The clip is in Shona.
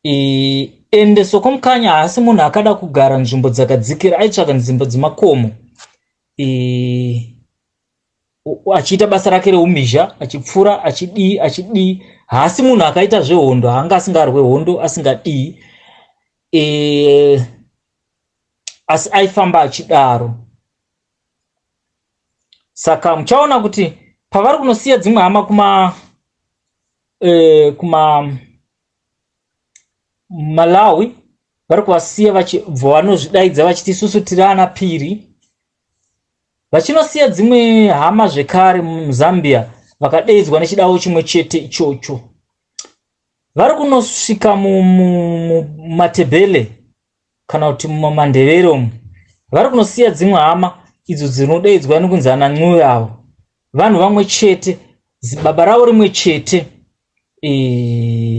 Ende Soko Mukanya haasi munhu akada kugara nzvimbo dzakadzikira, aitsvaka nzvimbo dzemakomo achiita basa rake reumhizha, achipfura, achidii achidii. Haasi munhu akaita zvehondo, haanga asingarwe hondo, asingadii, asi aifamba achidaro. Saka muchaona kuti pavari kunosiya dzimwe hama kuma Malawi, vari kuvasiya vachibva vanozvidaidza vachiti isusu tiri ana Piri. Vachinosiya dzimwe hama zvekare muZambia vakadaidzwa nechidawo chimwe chete ichocho. Vari kunosvika muMatebele kana kuti muMandevere umu, vari kunosiya dzimwe hama idzo dzinodaidzwa nekunzi ana Ncube avo. Vanhu vamwe chete, zibaba ravo rimwe chete.